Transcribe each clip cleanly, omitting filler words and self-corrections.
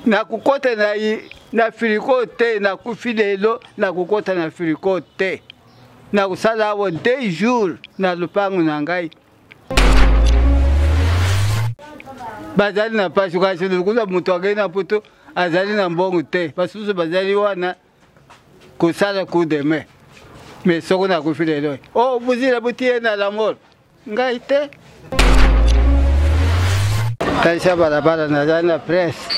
Nakokota na, na frigo te, nakufi lelo, nakokota na frigo te. Nakosala awa deux jours na lopango na ngai. Bazali na mpasi, kasi lokola moto akei na poto azali na mbongo te, basusu bazali wana kosala coup de main. Mais soko nakufi lelo, oh bozila botiye na la mort, ngai te. Talisa balabala, nazali na presse.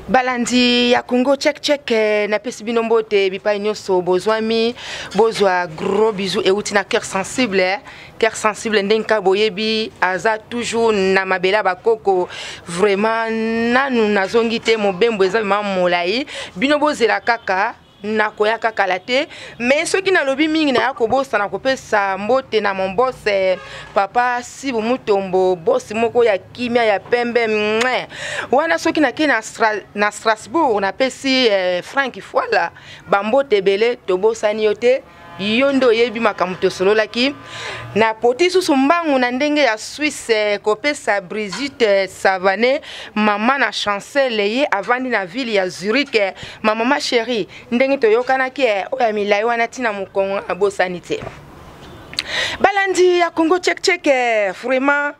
Balandi ya Congo check check, napesi bino mbote bipai nyonso bozwami, bozwa gros bisous euti na cœur sensible, eh. Cœur sensible ndenge kaka boyebi aza toujours na mabele ya bakoko. Vraiment nanu nazongi te, mobembo eza vraiment molai, bino bozela kaka nakoya kaka la te. Mais soki nalobi mingi naya kobosana kopesa mbote na mon boss, papa Sibu Mutombo, boss moko ya kimia ya pembe mwe. Wana soki nake na Strasbourg napesi Frank Fwala bambote ebele, tobosani yo te, yo nde oyebi makambo tosololaki. Na poti susu mbangu na ndenge ya Suisse kopesa Brigitte Savané, mama na Chancel, ye avandi na ville ya Zurich. Ma mama chérie, ndenge toyokanaki, oyo ya milai wana tina mokongo abosani te. Balandi ya Congo check check, vraiment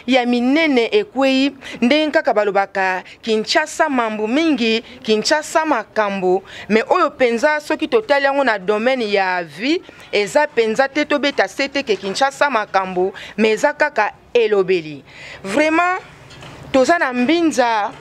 ya minene ekwei ndenge kaka balobaka Kinshasa mambu mingi, Kinshasa makambo, mais oyo penza soki totali yango na domaine ya vie eza penza te tobeta sete ke Kinshasa makambo, mais eza kaka elobeli. Vraiment toza na mbinza,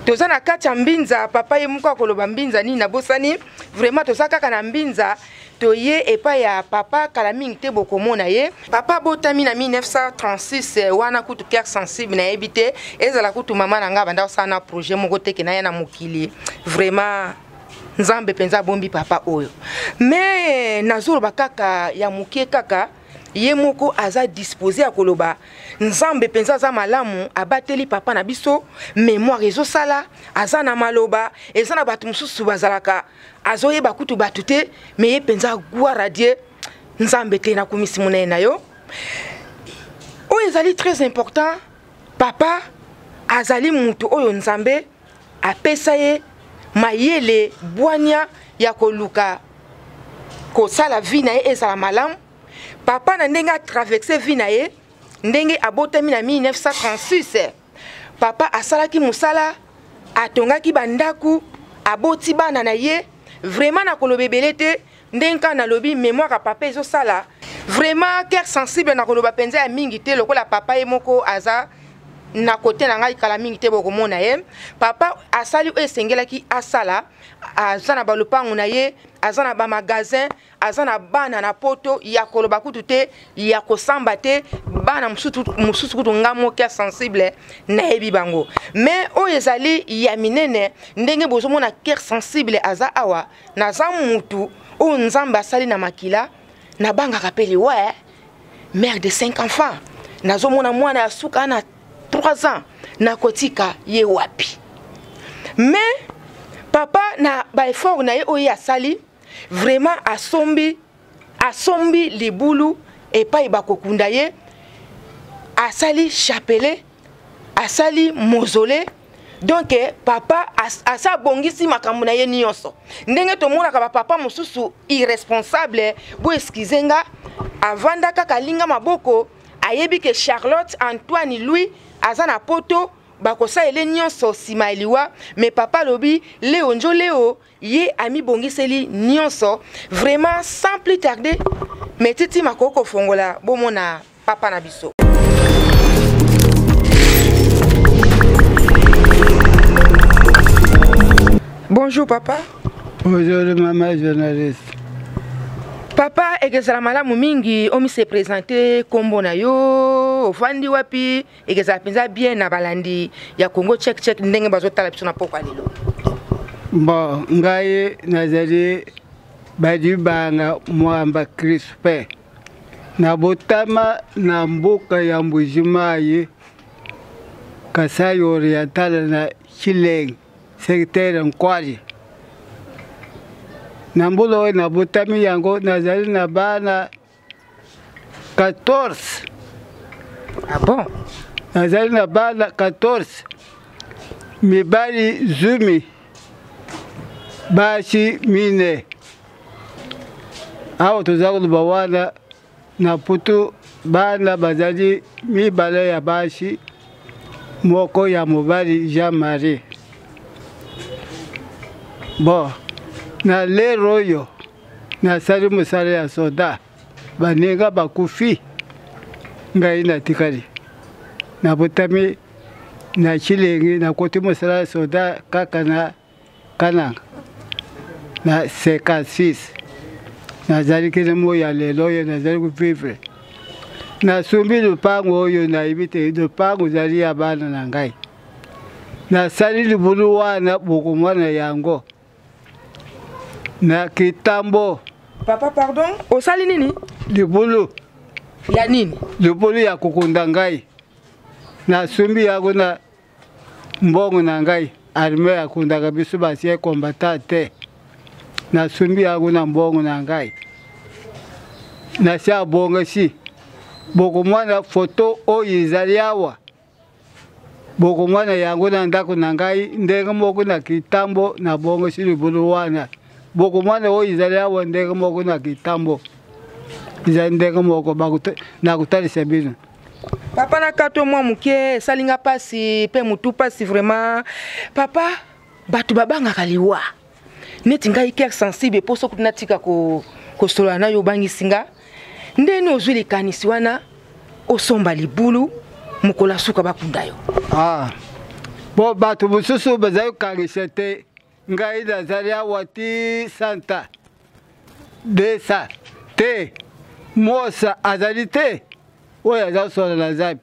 toza na kati ya mbinza, papa ye moko akoloba mbinza nini nabosani. Vraiment toza kaka na mbinza, toye epai ya papa kala mingi te bokomona ye. Papa abotami na 1936, wana kutu cœur sensible nayebi te, ezala kutu mama na ngai abanda kosala na projet moko te ke naya na mokili. Vraiment Nzambe mpenza abombi papa oyo. Mais nazoloba kaka ya moke kaka ye moko aza disposé ya koloba Nzambe mpenza aza malamu, abateli papa na biso, mémoire ezosala, aza na maloba, eza na bato mosusu bazalaka azoyeba kutu bato te, mais ye mpenza gloire à Dieu, Nzambe te nakumisi monene na yo. Oyo ezali très important, papa azali mutu oyo Nzambe apesa ye mayele, bwania ya koluka kosala vie na ye ezala malamu. Papa na ndenge a traverser vie na ye, ndenge abotami na 1936, papa asalaki mosala, atongaki bandaku, aboti bana na ye. Vraiment nakoloba ebele te, ndenge kaka nalobi mémoire ya papa ezosala. Vraiment cœur sensible nakoloba mpenza ya mingi te, lokola papa ye moko aza na kote na ngai kala mingi te bokomona ye. Papa asali oyo esengelaki asala, aza na balopango na ye, aza na ba magasin, aza na bana na poto ya koloba kutu te, ya kosamba te, bana mosusu kutu nga moko ya sensible nayebi bango. Mais oyo ezali ya minene ndenge bozomona cœur sensible aza awa, naza mutu oyo Nzambe asali na makila, nabangaka pe liwa, eh. Mère de 5 enfants, nazomona mwana ya suka na 3 ans, nakotika ye wapi? Mais papa na ba effort na ye oyo ye asali, vraiment asombi libulu epai bakokunda ye, asali chapelet, asali mausolée. Donc papa asa abongisi makambo na ye nyonso. Ndenge tomonaka ba papa mosusu irresponsable, bo excuse nga, avanda kaka alinga maboko, ayebi ke Charlotte Antoine Louis aza na poto, bakosalela nyonso nsima ya liwa, mais papa alobi Leo njo Leo, ye amibongiseli nyonso. Vraiment sans plus tarder, mais titi makoko fongola bomona papa na biso. Bonjour papa. Bonjour maman journaliste. Papa, ekezala malamu mingi omi se présenter kombo na yo, ofandi wapi, ekezala mpenza bien na balandi ya Congo check check ndenge bazotala biso na pokwa lelo. Bon, ngai nazali Badibanga Mwamba Crispin. Nabotama na mboka ya Mbujimayi, Kasai Oriental na Chileng, secteur Nkwali. Na mbula oyo nabotami yango nazali na bana 14. Ah bon? Nazali na bana 14, mibali 10, basi 4. Awa toza koloba wana na Putu, bana bazali 2 ya basi, 1 ya mobali Jean-Marie. Bon, na lero oyo nasali mosala ya soda, baninga bakufi, ngai natikali. Nabotami na Chilengi, nakoti mosala ya soda kaka na Kananga na 56. Nazali kene moi ya lelo oyo nazali kovivre. Nasombi lopango oyo, nayebi te lopango ezali ya bana na ngai. Nasali libulu wana, bokomona yango na Kitambo. Papa, pardon, osali nini? Libulu. Ya nini? Libulu ya kokunda ngai. Nasombi yango na mbongo na ngai. Arme akundaka biso basie combattant te. Nasombi yango na mbongo na ngai, nasi abongisi. Bokomona foto oyo ezali awa, bokomona yango na ndako na ngai ndenge moko na Kitambo nabongisi libulu wana. Bokomona oyo ezali awa ndenge moko na Kitambo, ezali ndenge moko nakotalisa bino. Papa, na kato mwa moke esali nga mpasi mpe motu mpasi vraiment. Papa, bato babangaka liwa neti ngai, cœur sensible, mpo soki natika kosolola na yo, obangisi nga. Ndeni ozwi likanisi wana osomba libulu, mokolo asuka bakunda yo? Ah. Bo bato mosusu bazali kokangisa te ngai nazali awa ti santa desa te. Mosa azali te oyo aza kosola na Nzambe,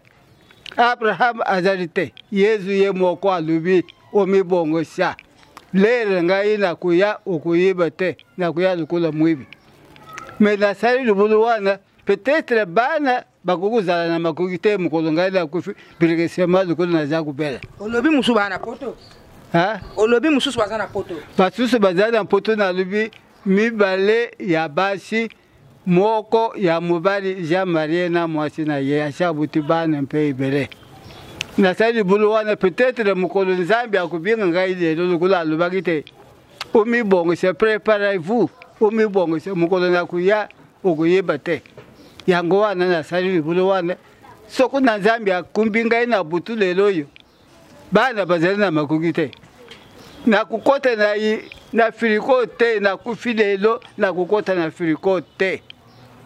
Abraham azali te, Yezu ye moko alobi omibongosa, lere ngai nakoya okoyeba te, nakoya lokola mwibi. Me nasali libulu wana, peut-être bana bakoki kozala na makoki te mokolo ngai nakufi birekesema lokola naza kobela. Olobi mosusu baza na Poto? Olobi mosusu baza na Poto? Basusu bazali na Poto. Nalobi 2 ya basi, 1 ya mobali Jean Marie na mwasi na ye asi abuti bana mpe ebele. Nasali libulu wana, peut-être mokolo Nzambe akobinga ngai lelo lokola alobaki te omibongisa, préparez-vous, omibongisa, mokolo nakoya okoyeba te. Yango wana nasali libulu wana. Soko na Nzambe akumbi ngai na butu lelo oyo, bana bazali na makoki te, nakokota na frigo te. Nakufi lelo, nakokota na frigo te.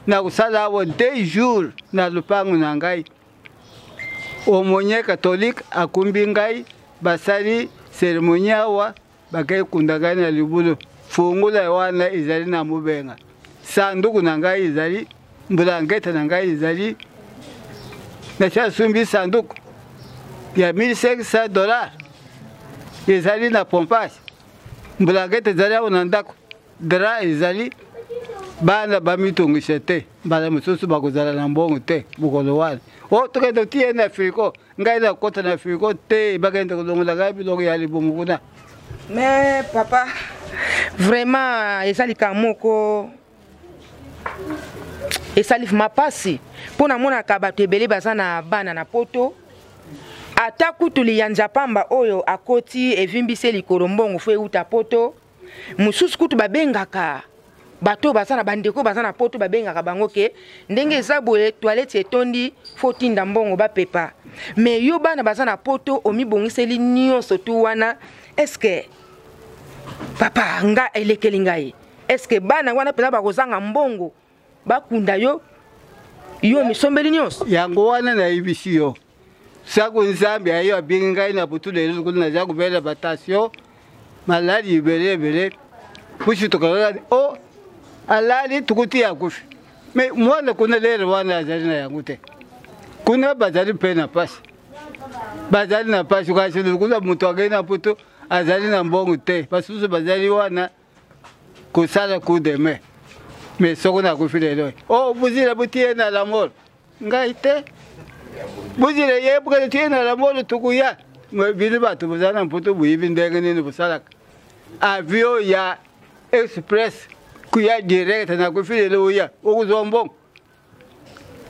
Nakosala awa 2 jours na lopango na ngai. Aumônier catholique akumbi ngai, basali cérémonie awa, bakei kunda ngai na libulu. Fungula wana ezali na mobenga, sanduku na ngai ezali, mbulangete na ngai ezali. Nasi asumbi sanduku ya 1500 dollars, ezali na pompage. Mbulangete ezali awa na ndako, drap ezali. Bana bamitungisa te, mbala mosusu bakozala na mbongo te mokolo wana o tokende otiye na frigo. Ngai nakota na frigo te, bakende kolongola ngai biloko ya libumu kuna. Mais papa, vraiment eza likambo moko esali vraiment mpasi, mpo namonaka bato ebele baza na bana na Poto, ata kutu liyanja pamba oyo akoti evimbisi likolo, mbongo fo euta Poto. Mosusu kutu babengaka bato oyo baza na bandeko baza na Poto, babengaka bango ke ndenge eza boye, toilette etondi, fo tinda mbongo bapepa. Mais yo, bana baza na Poto, omibongiseli nyonso tu wana. Est-ce, papa, nga elekeli ngai, est-ce bana wana mpenza bakozanga mbongo bakunda yo, yo misombeli nyonso? Yango wana nayebisi yo, sako Nzambe ayo abengi ngai na butu lelo, kuna naza kobela batension, maladi ebele ebele, pusi tokalala o alali tukuti akufi. Me mwana kuna lelo wana azali na yango te. Kuna bazali mpe na pasi, bazali na pasi. Kasi kuna moto akei na Poto azali na mbongo te. Basusu bazali wana kosala coup de main. Me soko nakufi lelo, o buzila butie na lamolo ngai te, buzila ye bukele tie na lamolo tukuya. Bino bato boza na Mputu, boyebi ndenge nini bosalaka avion ya. express kuya direct nakufi lelo oya okozwa mbongo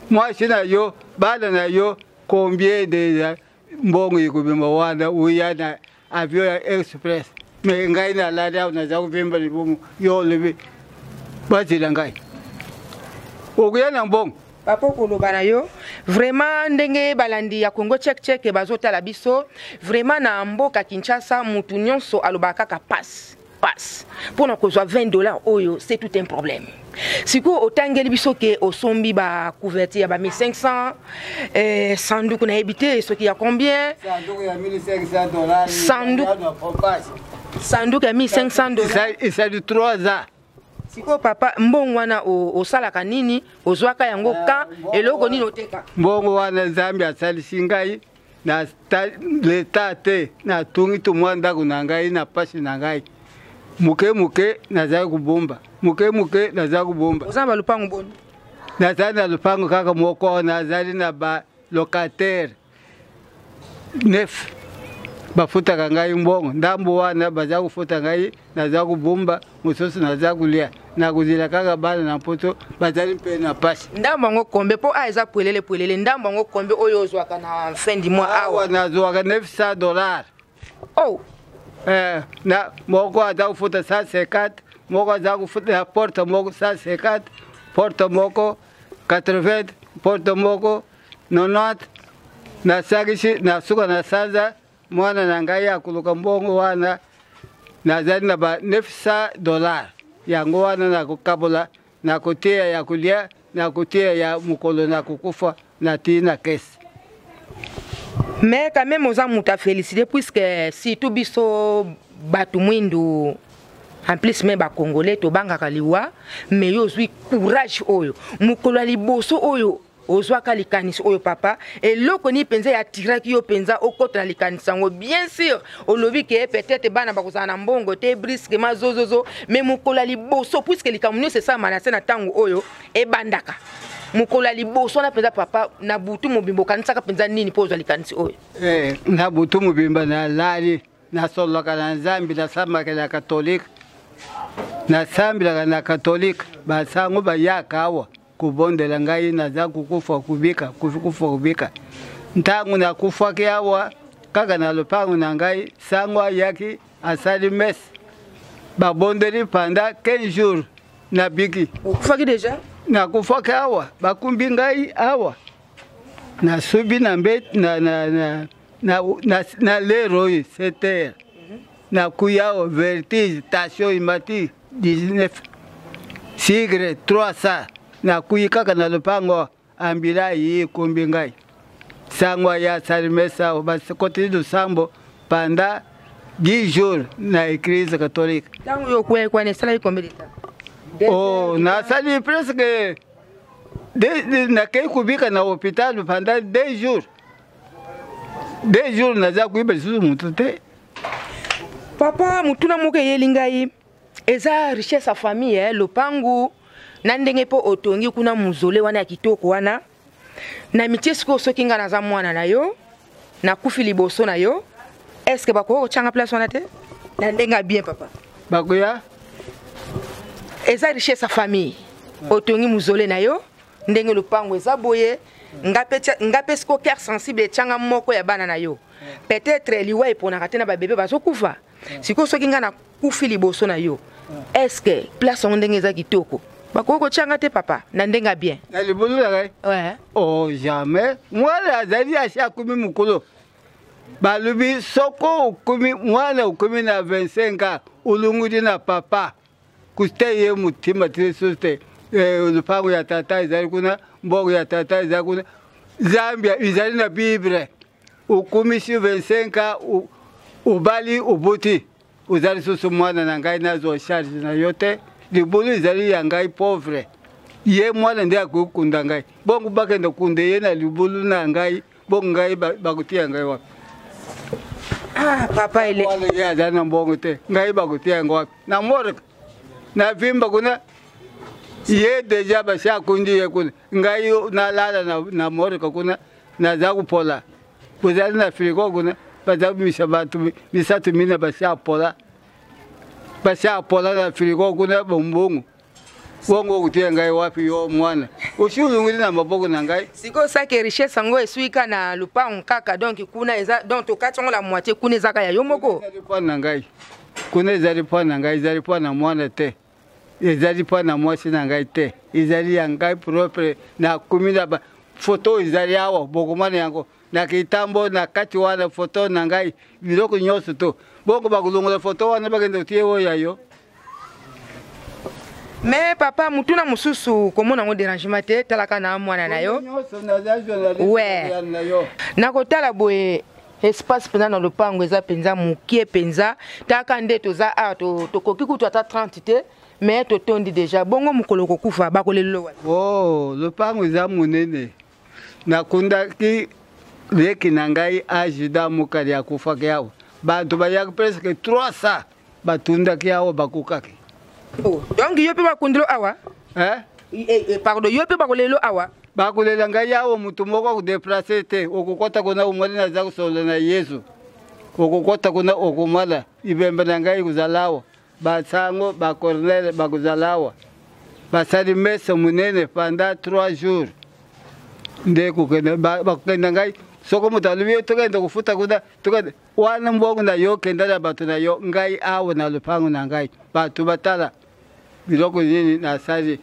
mwasi na yo bana na yo combien de mbongo ekobima wana oya na avion ya express me ngai nalali awa naza kovimba libumu yo olobi bazela ngai okoya na mbongo. Papa, okoloba na yo vraiment ndenge balandi ya Congo Check Check bazotala biso vraiment na mboka Kinshasa, mutu nyonso alobaka kaka passe passe mpona kozwa 20 $ oyo, c'est tout un problème. Sikoyo otangeli biso ke osombi bacouverture ya ba 1500, sanduku nayebi te soki ya combien. Sanduku ya 1500 $. Sanduku ya 1500 $. Esali 3 ans. Sikoyo papa, mbongo wana osalaka nini? Ozwaka yango ka eloko nini oteka? Mbongo wana, Nzambe asalisi ngai na leta te. Natungi to mwa ndako na ngai na pasi na ngai moke moke, nazali kobomba moke moke, nazali kobomba. Oza na balupango boni? Nazali na lupango kaka moko. Nazali na balocataire neuf, bafutaka ngai mbongo ndambo wana baza kofuta ngai, naza kobomba mosusu, naza kolia nakozela kaka bana na Mpoto bazali mpe na pasi. Ndambo yango kombe? Mpo a eza pwelele pwelele. Ndambo yango kombe oyo ozwaka na fin du mois awa? Awa nazwaka 900 $. Oh. Na moko aza kofuta 150, moko aza kofuta na porte moko 150, porte moko 80, porte moko 90. Nasakisi na suka na sanza, mwana na ngai akoluka mbongo wana, nazali na ba 900 $. Yango wana nakokabola, nakotia ya kolia, nakotia ya mokolo nakokufa, natii na kese. Mais quand même oza moto afélicité, puisque surtout biso bato mwindu, en plus me bacongolais, tobangaka liwa. Mais yo ozwi courage oyo. Mokolo ya liboso oyo ozwaka likanisi oyo, papa, eloko nini mpenza yatiraki yo mpenza okota na likanisi yango? Bien sûr olobi ke peut-être bana bakozala na mbongo te brusquement zozozo, mais mokolo ya liboso, puisque likambo nyonso esalama na se na ntango oyo ebandaka, mokolo ya liboso wana mpenza, papa, na butu mobimba okanisaka mpenza nini mpo ozwa likanisi oyo? Na butu mobimba nalali, nasololaka na Nzambe, nasambaka na katolike, nasambelaka na katolike. Basango bayaka awa kobondela ngai, naza kokufa kobika, kufa kobika. Ntango nakufaki awa kaka na lopango na ngai, sango ayaki, asali messe, babondeli pendant 15 jours, nabiki. Okufaki déjà? Nakufaki awa, bakumbi ngai awa, nasubi na mbe na lero oyo 7 heures, nakuya awa, vertige, tension imati 19 sigre 300. Nakuyi kaka na lopango, ambila ayi ekumbi ngai, sango aya asali messe awa, bakoteli losambo pendant 10 jours na église catholique. Ntango yo okweyaki wana, esalaki combien de temps? Oh, nasali presque nakei kobika na hôpital pendant 2 jours. 2 jours naza koyeba lisusu motu te. Papa, motuna moko eyeli ngai, eza richesse ya famille, lopangu na ndenge mpo otongi kuna mausolée wana ya kitoko wana na mitie. Sikoyo soki ngai naza mwana na yo, nakufi liboso na yo, est-ce bakoki kotyanga place wana te na ndenge ya bien, papa? Bakoya. Eza richesse ya famille, otongi mausolée na yo ndenge lopango eza boye. Nga mpe siko cœur sensible etianga moko ya bana na yo. Peut-être liwa eponaka te, na babebe bazokufa. Sikoyo soki ngai nakufi liboso na yo, est-ce que place yango ndenge eza kitoko, bakoki kotianga te, papa, na ndenge ya bien? Na liboso na ngai? Ouais. Oh, jamais. Mwana azali asi akomi mokolo. Balobi soko okomi mwana, okomi na 25 ans, olongoli na papa kuste ye motima te susu te. Lopango ya tata ezali kuna, mbongo ya tata ezali kuna. Zambia ezali na Bible, okomisi 25 ans, obali, oboti, ozali susu mwana na ngai, nazwa charge na yo te. Libulu ezali ya ngai pauvre, ye mwana nde akoki kunda ngai. Bongo bakende kunda ye na libulu na ngai, bongo ngai bakotia ngai wapi? Ah, papa, ele Wana ye azali na mbongo te, ngai bakotia yango wapi? Na morgue na vimba kuna, ye déjà basi akundi ye kuna, ngai nalala na morgue kuna, naza kopola. Bozali na frigo kuna, baza komisa bato misato mina basi apola. Basi apola na frigo kuna bombongo. Bongo okotia ngai wapi yo mwana? Osi olongoli na maboko na ngai. Sikoyo sake richesse yango eswika na lupango kaka, donc kuna eza, donc tokati yango la moitié, kuna ezaka ya yo moko. Ezali mpo na ngai. Kuna ezali mpo na ngai, ezali mpo na mwana te. Ezali mpo na mwasi na ngai te. Ezali ya ngai propre. Nakomi na ba photo ezali awa, bokomona yango. Na kitambo na kati wana photo na ngai, biloko nyonso to. Bongo bakolongola photo wana bakende kotia oyo ya yo. Mais papa, mutuna mosusu komona yango dérangement te, talaka na mwana na yo. Ouais. Nakotala boye espace mpenza na lopango eza mpenza mokie mpenza, taka nde toza awa, tokoki kutu ata 30 te, mais totondi déjà. Bongo mokolo kokufa bakolelo wapi? Oh, lopango eza monene. Nakundaki leki na ngai Ajuda Mokali akufaki awa. Bato bayaki presque 300 batundaki awa bakukaki. Oh, donc yo mpe bakundilo awa? Eh? Eh, eh, pardon, yo mpe bakolelo awa? Bakolela ngai awa, moto moko akodeplace te. Okokɔta kuna omoni naza kosolola na Yesu. Okokɔta kuna okomona ibembe na ngai kozala awa. Basango ba Cornel bakozala awa. Basali messe monene pendant 3 jours. Nde kokende bakokenda ngai soko moto alobi yo tokende kofuta kuna, tokende wana mbongo na yo, kenda na bato na yo. Ngai awa na lopango na ngai, bato batala biloko nini nasali,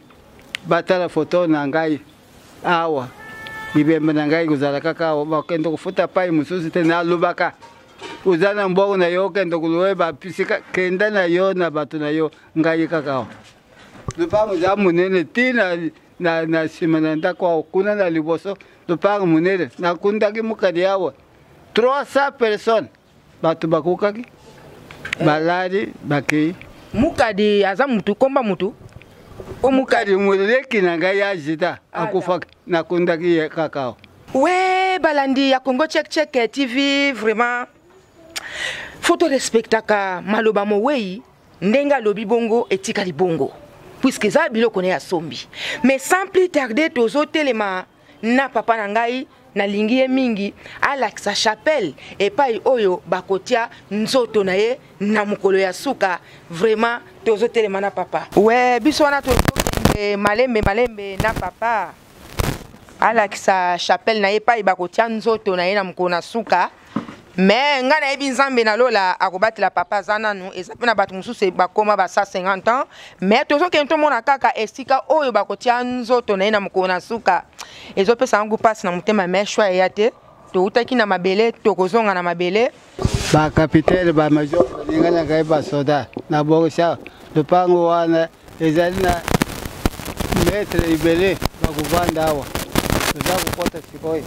batala foto na ngai awa, libembe na ngai kozala kaka awa. Bakende kofuta pai mosusu te. Nalobaka oza na mbongo na yo, okende koloba bapisika, kenda na yo na bato na yo, ngai kaka awa. Lopango eza monene ti na nsima na ndako awa, kuna na liboso lopango monene. Nakundaki mokali awa 300 personnes, bato bakokaki balali bakei. Mukadi aza mutu komba mutu o mukadi moleki na ngai ya jida akufaki, nakundaki ye kaka awa. We balandi ya Congo Check Check TV, vraiment faut torespectaka maloba mowei ndenge alobi bongo etikali bongo, puisque eza biloko na ye asombi. Mais sans plus tarder, tozotelema na papa na ngai, nalingi ye mingi, alakisa chapelle epai oyo bakotia nzoto na ye na mokolo ya suka. Vraiment tozotelema na papa. We biso wana tozokende malembe malembe na papa, alakisa chapelle na ye epai bakotia nzoto na ye na mokolo na suka. Mais ngai nayebi Nzambe na lola akobatela papa, aza nanu, eza mpe na bato mosusu bakoma ba 150 ans. Mais tozokende tomona kaka esika oyo bakotia nzoto na ye na mokolo na suka. Ezopesa yango mpasi na motema, mais choix eya te, toutaki na mabele, tokozonga na mabele. Bakapitene bamajor baninganaka ye basoda na bongisa lopango wana ezali na metre ebele bakovanda awa. Toza kokɔta sikoyo.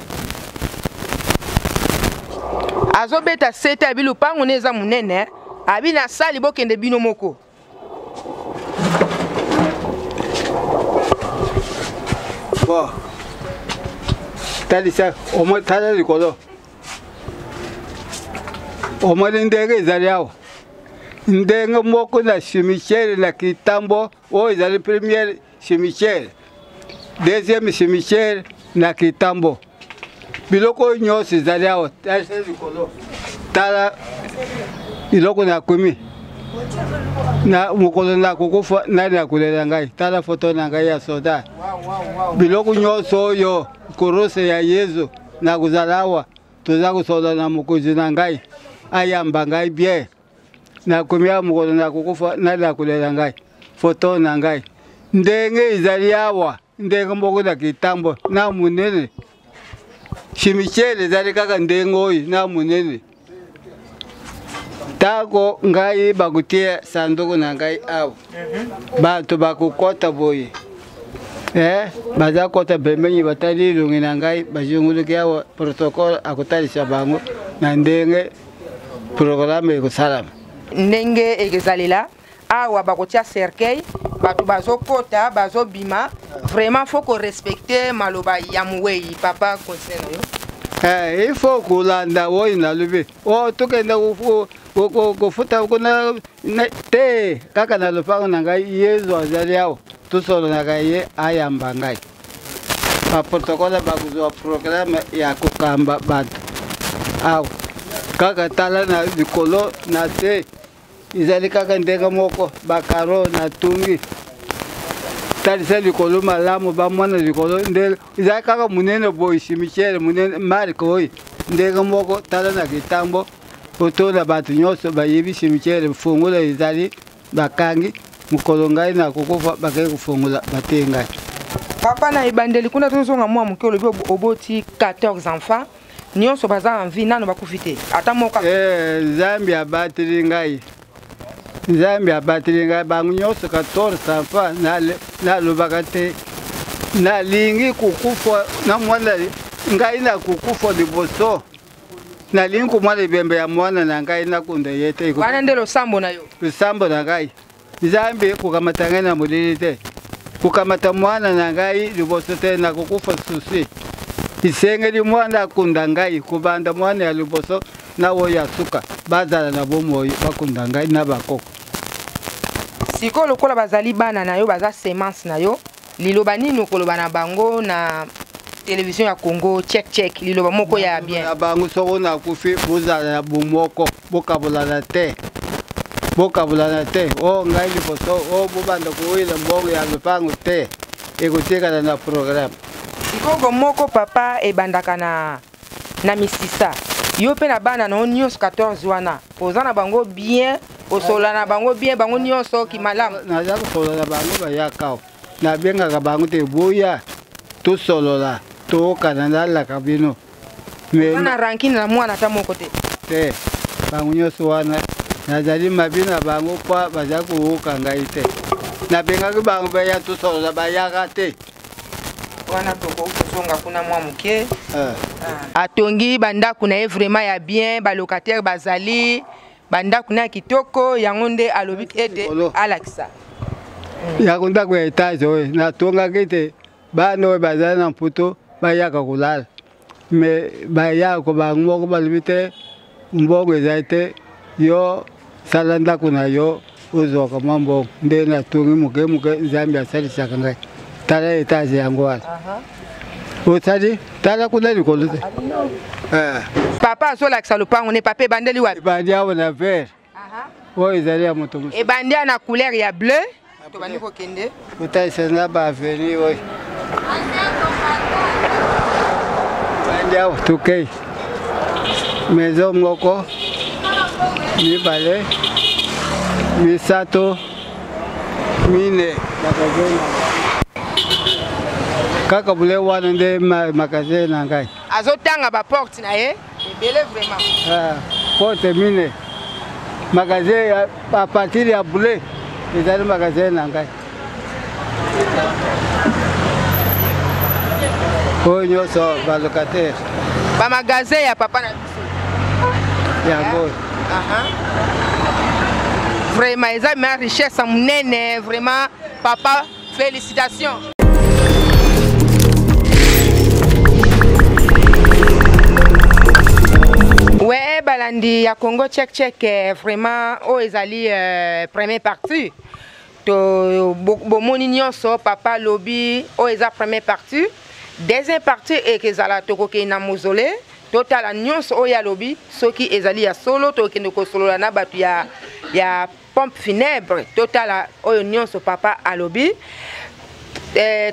Azobeta sete, abi lopango ne eza monene, abi na sali bokende bino moko. Bon, talisa omoi, tala likolo, omoni ndenge ezali awa, ndenge moko na cimetière na Kitambo. Oyo ezali première cimetière, deuxième cimetière na Kitambo. Biloko oyo nyonso ezali awa, talisa likolo, tala biloko nakomi na mokolo nakokufa, nani akolela ngai? Tala foto na ngai ya soda, biloko nyonso oyo, korose ya Yezu. Nakozala awa, toza kosolola na mokonzi na ngai, ayamba ngai bien. Nakomi awa, mokolo nakokufa, nani akolela ngai? Foto na ngai ndenge ezali awa, ndenge moko na Kitambo na monene. Cimetière ezali kaka ndenge oyo na monene. Ntango ngai bakotia sanduku na ngai awa, bato bakokɔta boye, baza kɔta pembeni, batali elongi na ngai, bazunguluki awa, protocole akotalisa bango na ndenge programme ekosalama. Ndenge ezalela awa, bakotia cercueil, bato bazokota bazobima. Vraiment faut korespecte maloba ya mowei. Papa, continue na yo. Il faut kolanda oyo nalobi. O tokende kofuta kuna te, kaka na lopango na ngai, Yezu azali awa, tosololaka ye, ayamba ngai. Baprotokole bakozwa programme ya kokamba bato awa. Kaka tala na likolo na se. Ezali kaka ndenge moko bakaro natongi talisa likolo malamu bamona likolo nde ezali kaka monene boye cimetière monene marke oyo ndenge moko tala na kitambo otona bato nyonso bayebi cimetière fungola ezali bakangi mokolo ngai nakokufa bakei kofungola batei ngai. Papa, na ebandeli kuna tozonga mwa moke, olobi oboti 14 enfants nyonso baza en vie, nano bakufi te ata moko? Eh, Nzambe abateli ngai, Nzambe abateli ngai bango nyonso 14 enfants. Nalobaka te nalingi kokufa na mwana ngai, nakokufa liboso nalingi komwana ebembe ya mwana na ngai nakunda ye te. Wana nde losambo na yo? Losambo na ngai, Nzambe kokamata ngai na molili te, kokamata mwana na ngai liboso te nakokufa susi. Esengeli mwana akunda ngai, kobanda mwana ya liboso na oyo ya suka bazala na bomoi bakunda ngai na bakoko. Sikoyo lokola bazali bana na yo, baza semence na yo, liloba nini okoloba na bango na télévision ya Congo Check Check, liloba moko ya bien? Na bango, soko nakufi, bozala na bomoko, bokabolana te, bokabolana te. O ngai liboso o bobanda kowela mbongo ya lopango te, ekotikala na programme. Sikoyo moko papa ebandaka na misisa yo mpe na bana na yo nyonso 14 wana, oza na bango bien, osolola na bango bien, bango nyonso kimalamu? Naza kosolola na bango, bayaka, nabengaka bango te, boya tosolola, tookana, nalaka bino. Oza na rancune na mwana ata moko te? Te, bango nyonso wana nazali mabe na bango mpo baza koyoka ngai te. Nabengaki bango baya tosolola, bayaka te. Wana tokoki kozonga kuna mwa moke. Atongi bandako na ye vraiment ya bien, balocataire bazali, bandako na ya kitoko, yango nde alobi ete alakisa. Yako ndako ya etage oyo natongaki te, bana oyo bazali na Mputu bayaka kolala, me bayaka bango moko balobi te mbongo ezali te, yo sala ndako na yo ozwaka mwa mbongo. Nde natongi moke moke, Nzambe asalisaka ngai. Tala etage yango wana osali, tala kuna likolo te. Papa azolakisa lopango ne. Papa, ebandeli wapi? Ebandi awa na vert oyo ezali ya moto mosusu. Ebandi na couleur ya bleu, tobandi kokende. Kotalisa na baavenue oyo ebandi awa, tokei maison moko, mibale, misato, mine, magasin kaka bule wana nde magasin na ngai. Azotanga baporte na ye ebele vraiment. Ah, porte mine, magasin à partir ya bule ezali magasin na ngai. Oyo nyonso balocataire. Bamagasin ya papa na biso. Yango. Vraiment eza ma richesse ya monene vraiment. Papa, félicitations. We balandi ya Congo Check Check, vraiment oyo ezali première partie to bomoni nyonso papa alobi. Oyo eza première partie. Deuxième partie ekezala tokokende na mausolée, totala nyonso oyo alobi soki ezali ya solo. Tokende kosolola na bato ya pompe funèbre, totala oyo nyonso papa alobi.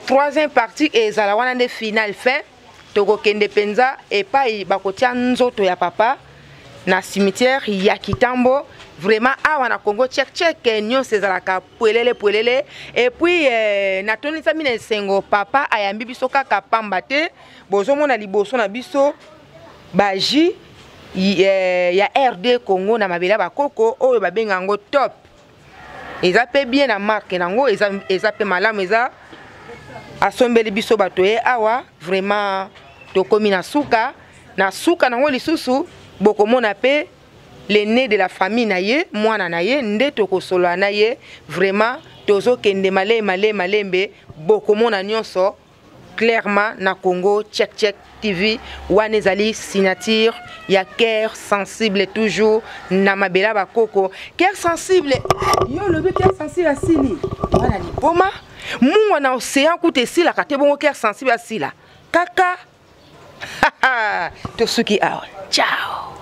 Troisième partie ezala wana nde final fin, tokokende mpenza epai bakotia nzoto ya papa na cimetière ya Kitambo. Vraiment awa na Congo Check Check nyonso ezalaka pwelele pwelele. Et puis natondisami na esengo, papa ayambi biso kaka pamba te. Bozomona liboso na biso bajus ya RD Congo na mabele ya bakoko oyo babenga yango Top. Eza mpe bien na marke nango, eza mpe malamu, eza asombeli biso bato ye awa. Vraiment tokomi na suka, na suka nango lisusu bokomona mpe l'aîné de la famille na ye, mwana na ye nde tokosolola na ye. Vraiment tozokende malembe malembe malembe, bokomona nyonso clairement na Congo Check Check TV. Wana ezali signature ya Cœur Sensible, toujours na mabela bakoko. Cœur Sensible, yo olobi Cœur Sensible asili wana liboma mungwa na océan kuta esilaka te, bongo Cœur Sensible asila kaka. Tosuki awa, ciao.